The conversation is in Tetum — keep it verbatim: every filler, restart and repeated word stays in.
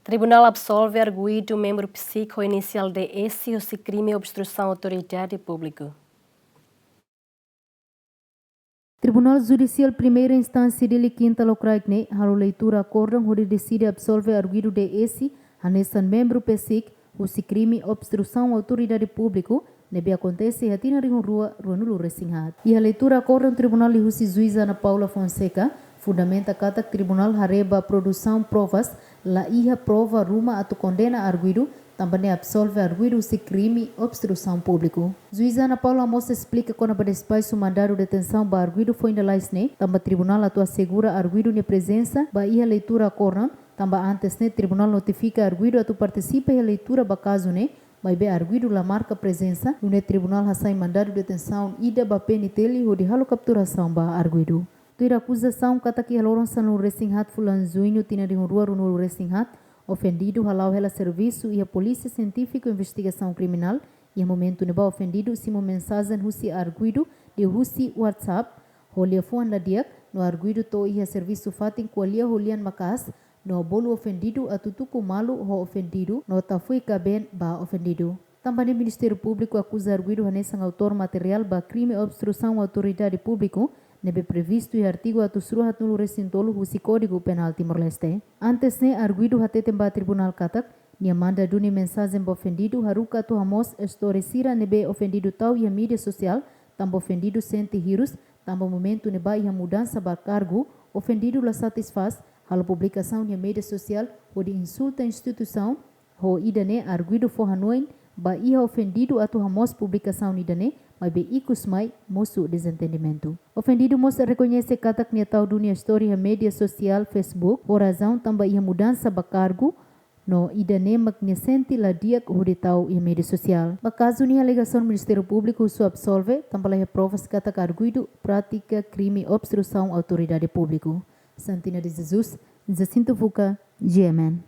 Tribunál absolve arguidu membru PCIC ho inisiál D S husi krime obstrusaun autoridade públiku. Tribunál Judisiál Primeira Instánsia Dili Kinta lokraik ne'e halo leitura akórdon hodi deside absolve arguidu D S hanesan membru PCIC husi krime obstrusaun autoridade públiku ne'ebé akontese iha tinan rihun rua ruanulu resin haat. Iha leitura akórdon tribunál liuhusi juíza Ana Paula Fonseca fundamenta katak tribunál haree ba produsaun provas la iha prova ruma atu kondena arguidu, tanba ne'e absolve arguidu husi krime obstrusaun públiku. Juíza Ana Paula mós esplika kona-ba despaxu mandadu detensaun ba arguidu foin lalais ne'e, tanba tribunál atu asegura arguidu nia prezensa ba iha leitura akórdon, tanba antes ne'e tribunál notifika arguidu atu partisipa iha leitura ba kazu ne'e, maibé arguidu la marka prezensa, nune'e tribunál hasai mandadu detensaun ida ba P N T L hodi halo kapturasaun ba arguidu. Tuir akuzasaun katak iha loron sanulu resin haat fulan Juñu tinan rihun rua ruanulu resin haat, ofendidu hala'o hela servisu iha Polísia Sientífiku Investigasaun Kriminál, iha momentu ne'ebá ofendidu simu mensajen husi arguidu liuhusi WhatsApp, ho liafuan la di'ak, no arguidu to'o iha servisu fatin ko'alia ho lian maka'as, no bolu ofendidu atu tuku malu ho ofendidu, no tafui kaben ba ofendidu. Tanba ne'e Ministériu Públiku akuza arguidu hanesan autór materiál ba krime obstrusaun autoridade públiku, ne'ebé previstu iha artigu atus rua haatnulu resin tolu husi Kódigu Penál Timor-Leste. Antes ne'e arguidu hateten ba tribunál katak, nia manda duni mensajen ba ofendidu haruka atu hamoos istória sira ne'ebé ofendidu tau iha média sosiál, tanba ofendidu sente hirus, tanba momentu ne'ebá iha mudansa ba kargu, ofendidu la satisfás, halo publikasaun iha média sosiál hodi insulta instituisaun, ho ida-ne'e arguidu fó hanoin ba iha ofendidu atu hamoos publikasaun ida-ne'e, maibé ikus mai mosu dezentendimentu. Ofendidu mós rekoñese katak nia tau duni istória iha média sosiál Facebook, ho razaun tanba iha mudansa ba kargu, no ida-ne'e mak nia sente la di'ak hodi tau iha média sosiál. Ba kazu ne'e alegasaun Ministériu Públiku husu absolve, tanba la iha provas katak arguidu pratika krime obstrusaun autoridade públiku. Santina de Jesus, Jacinto Fuca, G M N.